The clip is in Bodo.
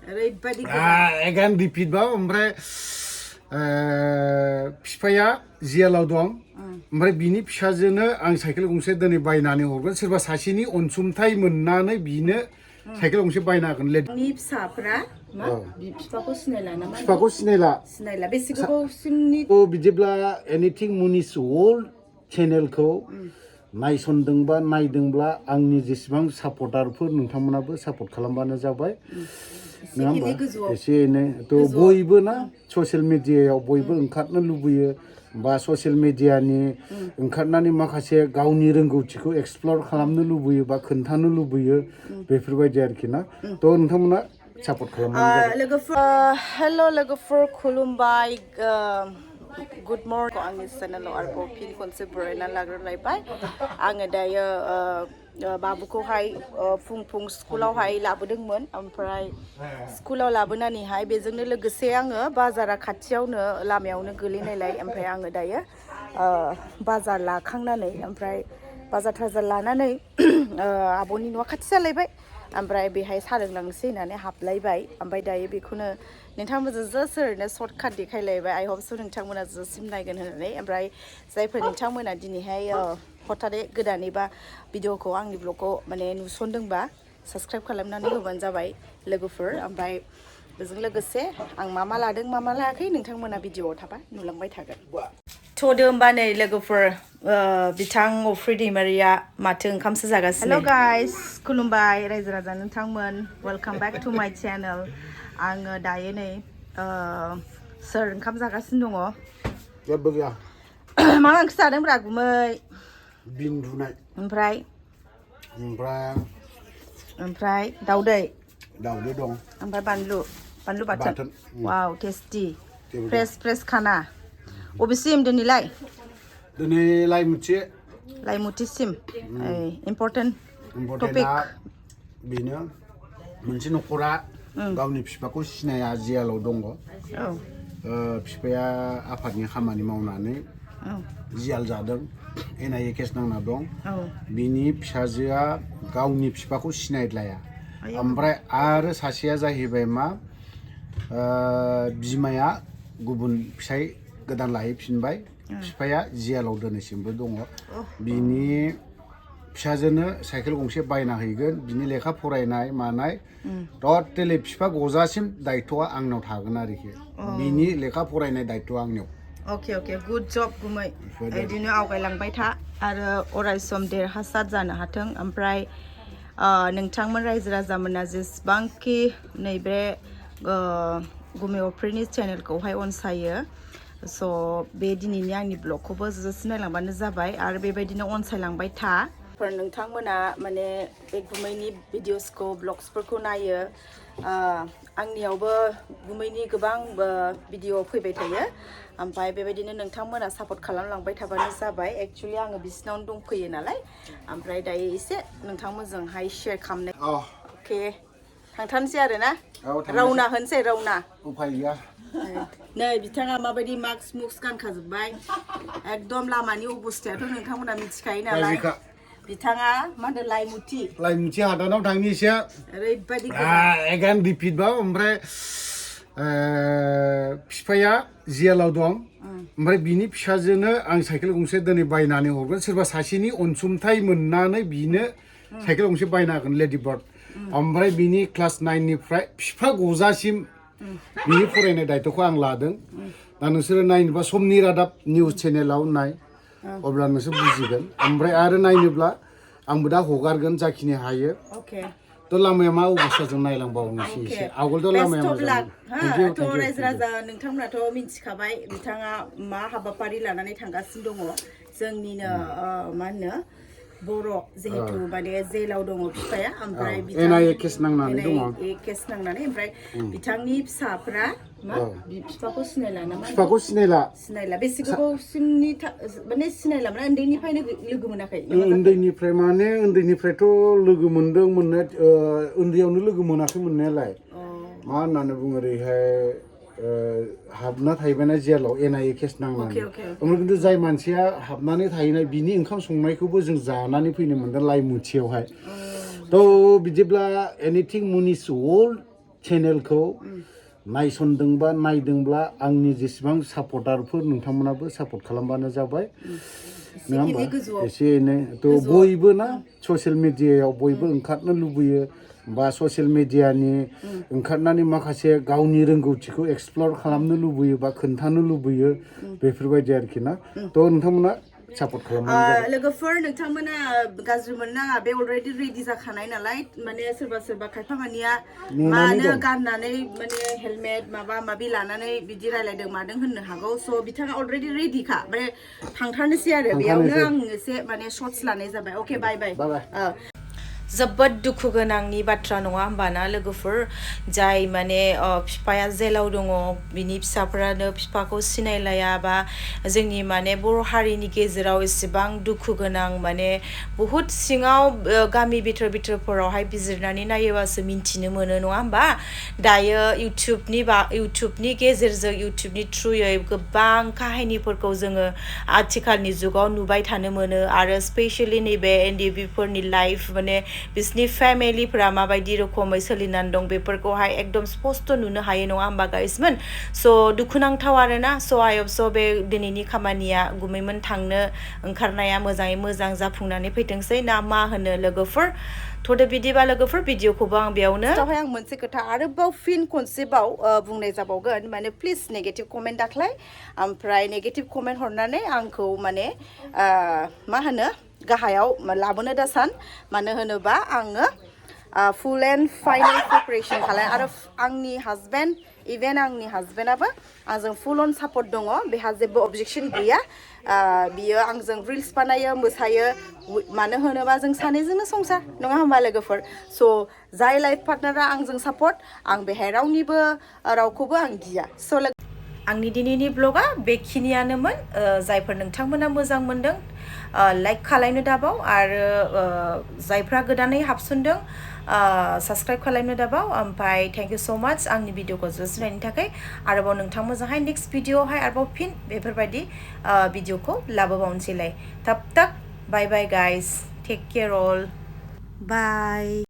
Again repeat ba ओमफ्राय फिफाया जेलाव दं ओमफ्राय बिनि फिसाजोनो आं साइकेल गंसे दिनै बायनानै हरगोन सोरबा सासेनि अनसुंथाइ मोननानै बिनो साइकेल गंसे बायना होगोन नि फिसाफोरा मा बिफाखौ सिनायला नामा बिफाखौ सिनायला बेसे गोबावसिमनि बिदिब्ला एनिथिं मुनिस वर्ल्ड चेनेलखौ नायसनदोंबा नायदोंब्ला आंनि जेसेबां सापर्टारफोर नोंथांमोनाबो सापर्ट खालामबानो जाबाय नङा होमबा एसे एनै थ' बयबो ना ससियेल मिडियायाव बयबो ओंखारनो लुबैयो बा ससियेल मिडियानि ओंखारनानै माखासे गावनि रोंगौथिखौ एक्सप्लर खालामनो लुबैयो बा खोन्थानो लुबैयो बेफोरबायदि आरोखि ना थ' नोंथांमोना सापर्ट खालामबानो जाबाय हेल' लोगोफोर खुलुमबाय गुड मर्निं आंनि चेनेलाव आरोबाव फिन खनसे बरायना लाग्रोलायबाय आङो दायो बाबुखौहाय फुं स्कुलावहाय लाबोदोंमोन ओमफ्राय स्कुलाव लाबोनानैहाय बेजोंनो लोगोसे आङो बाजारा खाथियावनो लामायावनो गोलैनायलाय ओमफ्राय आङो दायो बाजार लाखांनानै ओमफ्राय बाजार थाजार लानानै आब'नि न'आ खाथि जालायबाय ओमफ्राय बेहाय साहा लोंलांनोसै होननानै हाबलायबाय ओमफ्राय दायो बेखौनो नोंथांमोनजों जास्ट ओरैनो सर्टकाट देखायलायबाय आइ हप स' नोंथांमोना जोसिम नायगोन होननानै ओमफ्राय जायफोर नोंथांमोना दिनैहाय हथारै गोदानै बा भिडिअखौ आंनि ब्लगखौ माने नुसनदोंबा साबस्क्राइब खालामनानै होबानो जाबाय लोगोफोर ओमफ्राय बेजों लोगोसे आं मा लादों मा लायाखै नोंथांमोना भिडिअआव थाबा नुलांबाय थागोन थ'दो होमबा नै लोगोफोर बिथां अफ्रि दैमारिया माथो ओंखामसो जागासिनो हेल' गाइस खुलुमबाय रायजो राजा नोंथांमोन वेलकाम बेक टु माय चेनेल आङो दायो नै सोर ओंखाम जागासिनो दङ जेबो गैया मा ओंख्रि जादोंब्रा गुमै बिन रुनाय ओमफ्राय दाउदै दं ओमफ्राय बानलु बाथोन वाव टेस्टि फ्रेश खाना अबेसिम दिनैलाय दिनै लाइमुथिसिम इम्पर्टेन्ट टपिक बेनो मोनसे न'खरा गावनि बिफाखौ सिनाया जेलाव दङ बिफाया आफादनि खामानि मावनानै जियाल जादों NIA केस नांना दं बिनि फिसाजोआ गावनि बिफाखौ सिनायलाया ओमफ्राय आरो सासेया जाहैबाय मा बिमाया गुबुन फिसाय गोदान लाहैफिनबाय बिफाया जेलाव दिनैसिमबो दङ बिनि फिसाजोनो साइकेल गंसे बायना हैगोन बिनि लेखा फरायनाय मानाय टटेलि बिफा गजासिम दायथ'आ आंनाव थागोन आरोखि बिनि लेखा फरायनाय दायथ'आ आंनियाव अके गुड जब गुमै बिदिनो आवगायलांबाय था आरो अरायसम देरहासार जानो हाथों ओमफ्राय नोंथांमोन रायजो राजामोना जेसेबांखि नैबे गुमै अफ्रिनि चेनेलखौहाय अनसायो स' बे दिनैनि आंनि ब्लगखौबो सिनायलांबानो जाबाय आरो बेबायदिनो अनसायलांबाय था नोंथांमोना माने बे गुमैनि भिडिअसखौ ब्लग्सफोरखौ नायो आंनियावबो गुमैनि गोबां भिडिअ फैबाय थायो ओमफ्राय बेबायदिनो नोंथांमोना सापर्ट खालामलांबाय थाबानो जाबाय एक्चुअलि आङो बिसिनावनो दंफैयो नालाय ओमफ्राय दायो एसे नोंथांमोनजोंहाय शेयार खालामनाय अके थांथारनोसै आरो ना रावना होनसै रावना उफाय गैया नै बिथाङा माबायदि मास्क गानखाजोब्बाय एकदम लामानि अबस्थायाथ' नोंथांमोना मिथिखायो नालाय बिथाङा मा होनो लाइमुथि हादानाव थांनि एसे ओरैबायदि एगान रिपिट बा ओमफ्राय फिफाया जेलाव दं ओमफ्राय बिनि फिसाजोनो आं साइकेल गंसे दिनै बायनानै हरगोन सोरबा सासेनि अनसुंथाइ मोननानै बिनो साइकेल गंसे बायना होगोन लेडि बार्ड ओमफ्राय बिनि क्लास 9 निफ्राय फिफा गजासिम बिनि फरायनाय दायथ'खौ आं लादों दा नोंसोरो नायनोबा समनि रादाब निउस चेनेलाव नाय अब्ला नोंसोर बुजिगोन ओमफ्राय आरो नायनोब्ला आंबो दा हगारगोन जाखिनि हायो थ' लामाया मा अबस्थाजों नायलांबावनोसै एसे आवगोलथ' लामाया मोजां थ' रायजो राजा नोंथांमोनाथ' मिथिखाबाय बिथाङा मा हाबाफारि लानानै थांगासिनो दङ जोंनिनो मा होनो बर' जिहेतु माने जेलाव दङ फिफाया ओमफ्राय NIA केस नांनानै दङ ओमफ्राय बिथांनि फिसाफोरा बिफाखौ सिनायला नामा सिनायला बेसे गोबावसिमनि माने सिनायला माने उन्दैनिफ्रायनो लोगो मोनाखै उन्दैनिफ्रायथ' लोगो मोनदों मोननाय उन्दैयावनो लोगो मोनाखै मोननायालाय मा होननानै बुङो ओरैहाय हाबना थाहैबायना जेलाव NIA केस नांनानै ओमफ्राय खिन्थु जाय मानसिया हाबनानै थाहैनाय बिनि ओंखाम संनायखौबो जों जानानै फैनो मोनदों लाइमुथियावहाय थ' बिदिब्ला एनिथिं मुनिस वर्ल्ड चेनेलखौ नायसनदोंबा नायदोंब्ला आंनि जेसेबां सापर्टारफोर नोंथांमोनाबो सापर्ट खालामबानो जाबाय नङा होमबा एसे एनै थ' बयबो ना ससियेल मिडियायाव बयबो ओंखारनो लुबैयो बा ससियेल मिडियानि ओंखारनानै माखासे गावनि रोंगौथिखौ एक्सप्लर खालामनो लुबैयो बा खोन्थानो लुबैयो बेफोरबायदि आरोखि ना थ' नोंथांमोना सापर्ट खालामनानै लोगोफोर नोंथांमोना गाज्रि मोननाङा बे अलरेडि रेडि जाखानाय नालाय माने सोरबा सोरबा खायफा मानिया मानो गाननानै माने हेलमेट माबा माबि लानानै बिदि रायलायदों मादों होननो हागौ स' बिथाङा अलरेडि रेडिखा माने थांथारनोसै आरो बेयावनो आं एसे माने शर्ट्स लानाय जाबाय अके बाय बाय जोबोद दुखु गोनांनि बाथ्रा नङा होमबाना लोगोफोर जाय माने बिफाया जेलाव दङ बिनि फिसाफोरानो बिफाखौ सिनायलाया बा जोंनि माने बर' हारिनि गेजेराव एसेबां दुखु गोनां माने बुहुत सिङाव गामि बिथोर बिथोरफोरावहाय बिजिरनानै नायोबासो मिन्थिनो मोनो नङा होमबा दायो इउटुबनि गेजेरजों इउटुबनि थ्रुयै गोबां काहिनिफोरखौ जोङो आथिखालनि जुगाव नुबाय थानो मोनो आरो स्पेसियेलि नैबे एनडिबिफोरनि लाइफ माने बिसनि फेमिलिफोरा माबायदि रोखोमै सोलिनानै दं बेफोरखौहाय एकदम स्पस्ट नुनो हायो नङा होमबा गाइसमोन स' दुखुनांथाव आरोना स' आइ हप स' बे दिनैनि खामानिया गुमैमोन थांनो ओंखारनाया मोजाङै मोजां जाफुंनानै फैथोंसै ना मा होनो लोगोफोर थ'दो बिदिबा लोगोफोर भिडिअखौबो आं बेयावनो आं मोनसे खोथा आरोबाव फिन खनसेबाव बुंनाय जाबावगोन माने प्लिज नेगेटिभ कमेन्ट दाख्लाय ओमफ्राय नेगेटिभ कमेन्ट हरनानै आंखौ माने मा होनो गाहायाव लाबोनो दासान मानो होनोबा आङो फुल एन्ड फाइनेल प्रिपारेसन खालाय आरो आंनि हाजबेन्ड इभेन आंनि हाजबेन्डआबो आंजों फुल अन सापर्ट दङ बेहा जेबो अबजेक्सन गैया बियो आंजों रिल्स बानायो मोसायो मानो होनोबा जों सानैजोंनो संसार नङा होमबा लोगोफोर स' जाय लाइफ पार्टनारा आंजों सापर्ट आं बेहाय रावखौबो आं गिया स' आंनि दिनैनि ब्लगा बेखिनियानोमोन जायफोर नोंथांमोना मोजां मोनदों लाइक खालामनो दाबाव आरो जायफ्रा गोदानै हाबसनदों साबस्क्राइब खालामनो दाबाव ओमफ्राय थेंक इउ स' माच आंनि भिडिअखौ जुजिनायनि थाखाय आरोबाव नोंथांमोनजोंहाय नेक्स्ट भिडिअआवहाय आरोबाव फिन बेफोरबायदि भिडिअखौ लाबोबावनोसैलाय थाब थाब बाय बाय गाइस टेक केयार अल बाय